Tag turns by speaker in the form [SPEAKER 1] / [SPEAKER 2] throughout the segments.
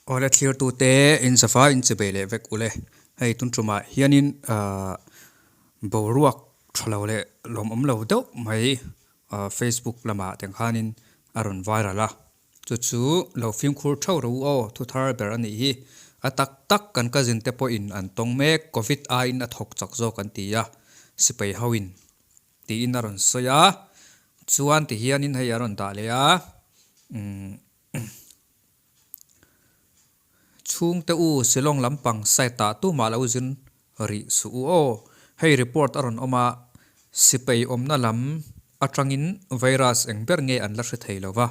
[SPEAKER 1] Awle thlirtute in zafa in che bei leh vek ule. Hei tun tumah hianin ahh boruak tha lo leh lawmawm lo deuh mai ahh Facebook lamah teng khanin a rawn viral a. Chu chu lo fimkhur theuh ro aw thu thar ber a nih hi. A tak tak kan cousin te pawhin an tawng mek Covid aiin a thawk chak zawk an ti a sipai hoin tiin a rawn sawi a. Chuan tihianin hei a rawn dah leh a umm. Chhungte u Shillong lampang site ah tumah lo zin rih suh u aw. Hei report a rawn awm a, sipai awmna lam atangin virus eng ber nge an la hre thei lo va.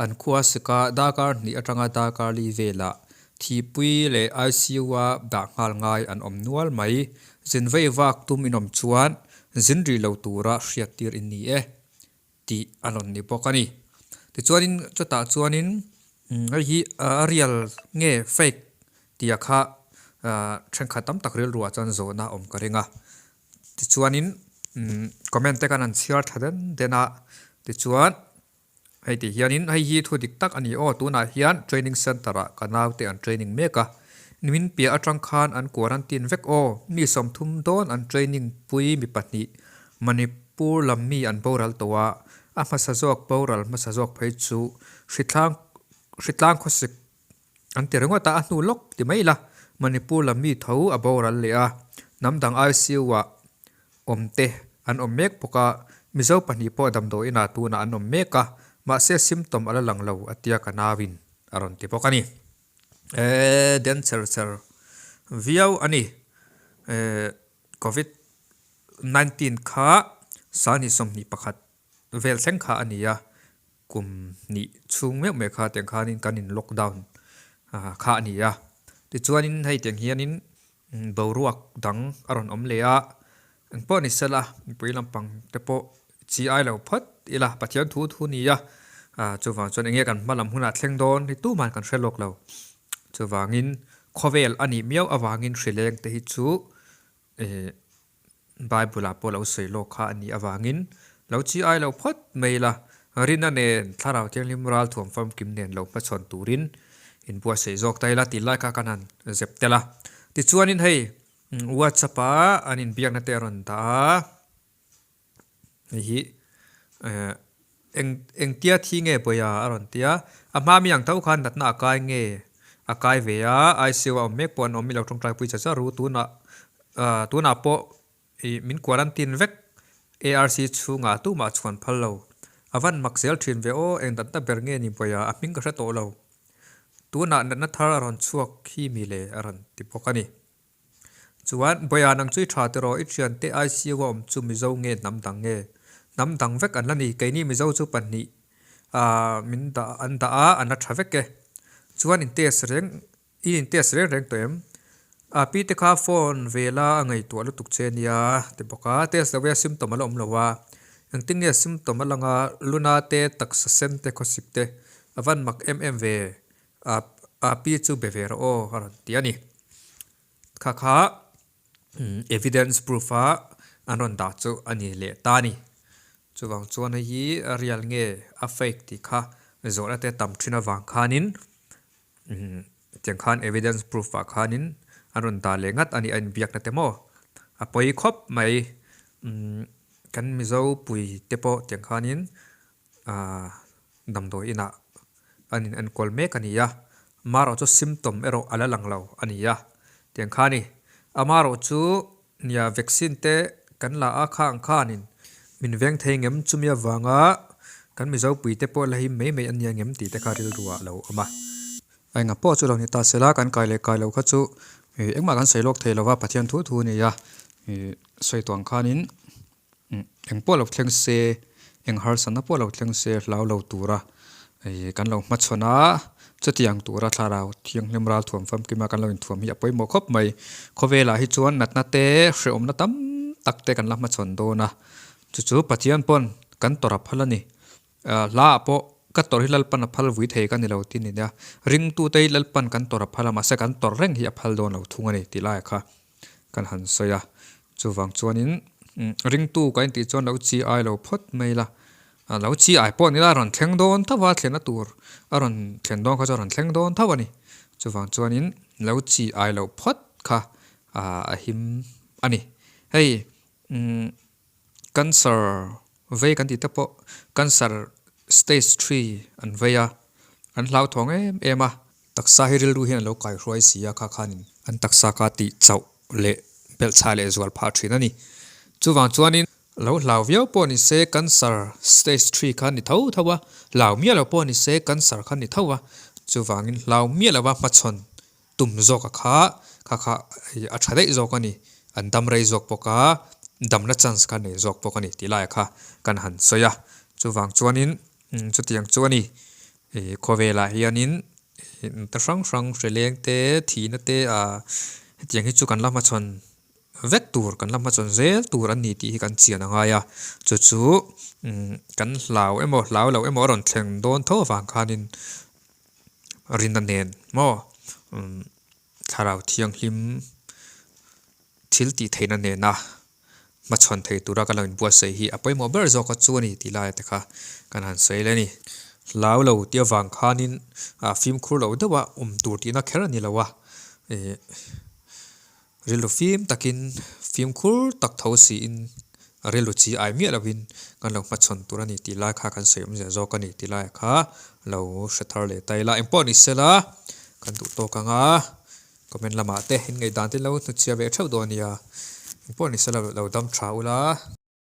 [SPEAKER 1] An khua sika darkar hnih atanga darkar li velah thihpui leh ICU a dah nghal ngai an awm nual mai. Zin vei vak tum inawm chuan zin rih lo tura hriattir in ni e. tih a rawn ni bawk a ni. Tichuanin chutah chuanin hei hi a real nge fake tih ah kha thenkhat tam tak rilruah chuan zawhna a awm ka ring a. Tichuanin comment te khan an chhiar tha den den a, tichuan hei tih hianin hei hi thu dik tak a ni aw tunah hian training center ah ka naute an training mek a, nimin piah atang khan an quarantine vek aw, mi 30 dawn an training pui mi pahnih Manipur lam mi an boral tawh a, a hmasa zawk boral hmasa zawk phei chu hritlang hritlang khawsik an ti ringawt a, a hnu lawk ti mai ila Manipur lam mi tho a boral leh a, hnam dang ICU ah awm te an awm mek bawk a, Mizo pahnih pawh damdawiin ah tunah an awm mek a, mahse symptom a la lang lo a tia ka nauin a rawn ti bawk a ni. Eee den cher cher viau a ni. Eee Covid 19 kha sani 21 vel thleng kha a ni a, kum hnih chhung meuh meuh kha tiang khanin kan in lockdown kha a ni a. Tichuanin hei tiang hianin boruak dang a rawn awm leh a, engpawh ni sela mipui lampang te pawh chi ai lo phawt ila Pathian thu thu ni a, chuvang chuan enge kan hma lam hunah thleng dawn hi tuman kan hre lawk lo. Chuvangin khawvel a nih miau avangin hrileng te hi chu Ehh Bible ah pawh lo sawi lawk kha a nih avangin lo chi ai lo phawt mai ila, Rina nen Thlarau Thianghlim ral thuam famkim nen lo hmachhawn turin inbuatsaih zawk ta ila tih lai kha kan han zep tel a. Tichuanin hei WhatsApp ah an inbiakna te a rawn dah a, Hei hi eh eng engtia thi nge pawia a rawn ti a, a hma mi ang tho khan natna a kai nge a kai ve a, ICU a awm mek pawh an awm ilo tawngtai pui cha cha ru tunah ah tunah pawh ih min quarantine vek ARC chhungah tumah chhuan phal lo a van mak zel thin ve aw eng natna ber nge ni pawia a hming ka hre tawh lo tunah natna thar a rawn chhuak hi mi le a rawn ti bawk a ni. Chuan, Bawiha nang chu i tha tiraw, i thiante ICU a awm chu Mizo nge hnam dang nge? Hnam dang vek an la ni, keini Mizo chu pahnih ah min dah an dah a, an la tha vek e. Chuan in test reng, i in test reng reng tawh em? A pi te kha phone ve la a ngaihtuah lutuk che nia ti bawk a, test lo e symptom a la awm lo a, engtin nge symptom a lang a, luna te, taksa sen te, khawsik te a van mak em em ve A pi chu be ve rawh aw a rawn ti a ni. Kha kha evidence proof a an rawn dah chu a ni leh ta a ni. Chuvang chuan hei hi a real nge a fake tih kha zawhna te tam thin avang khanin tiang khan evidence proof ah khanin an rawn dah leh ngat a ni a inbiakna te maw. A pawi khawp mai kan Mizo pui te pawh tiang khanin damdawi inah an in enkawl mek a ni a, amaherawh chu symptom erawh a la lang lo a ni a, tiang kha a ni. Amaherawh chu nia vaccine te kan la a kha ang khanin min veng thei ngem chumi avanga kan Mizopui te pawh la him mai mai a nia ngem tih te kha rilru ah lo awm a. A enga pawh chu lo ni ta sela kan kai leh kai lo kha chu engmah kan sawi lawk thei lo va, Pathian thu thu a ni a, sawi tawh ang khanin Eng pawh lo thleng se, eng harsatna pawh lo thleng se hlau lo tura kan lo hmachhawn a, chutiang tura thlarau thianghlim ral thuam famkima kan lo inthuam hi a pawimawh khawp mai. Khawvelah hi chuan natna te, hrehawmna tam tak te kan la hmachhawn dawn a, chu chu Pathian pawn kan tawrh a phal a ni. Hlaah pawh ka tawrh hi Lalpan a phal vui thei ka ni lo tih a ni nia. Ringtute hi Lalpan kan tawrh a phal a, mahse kan tawrh reng hi a phal dawn lo thung a ni tih laiah kha kan han sawi a. Chuvang chuanin ringtu kan intih chuan lo chi ai lo phawt mai la, lo chi ai pawh ni la a rawn thleng dawn tho a, thlenna tur a rawn thlen dawn kha chu a rawn thleng dawn tho a ni. Chuvang chuanin lo chi ai loh phawt kha a him a ni. Hei cancer vei kan tih te pawh cancer stage three an vei a, an hlauthawng em em a. Taksa hi rilru hian a lo kaihruai si a, kha khanin an taksa kha tih chauh leh belhchhah leh zual phah thin a ni. Chuvang chuanin lo hlau viau pawh ni se cancer stage three kha ni tho tho a, hlau miah lo pawh ni se cancer kha ni tho a, chuvangin hlau miah lova hmachhawn tum zawk a kha kha kha a tha daih zawk a ni, an dam rei zawk bawk a, damna chance kha nei zawk bawk a ni tih laiah kha kan han sawi a, chuvang chuanin chutiang chu a ni. Ih khawvelah hianin ta hrang hrang hreleng te thihna te ah hetiang hi chu kan la hmachhawn vek tur kan la hmachhawn zel tur a ni tih hi kan chian a ngai a chu chu kan hlau emaw hlau lo emaw a rawn thleng dawn tho avang khanin rinna nen maw thlarau thianghlim thil tih theihna nena hmachhawn thei tura kan lo inbuatsaih hi a pawimawh ber zawk a chu a ni tih lai te kha kan han sawi leh a ni. Hlau lo tih avang khanin fimkhur lo deuha awm tur tihna kher a ni lo a, ih rilru fim takin fimkhur tak tho siin rilru chi ai miah lovin kan lo hmachhawn tur a ni tih lai kha kan sawi awmzia zawk a ni tih lai kha lo hre thar leh ta ila. Engpawh ni sela kan duh tawk ang a. Comment lamah te in ngaihdan te lo hnuchhia ve theuh dawn nia. Engpawh ni se lo lo dam tha ula.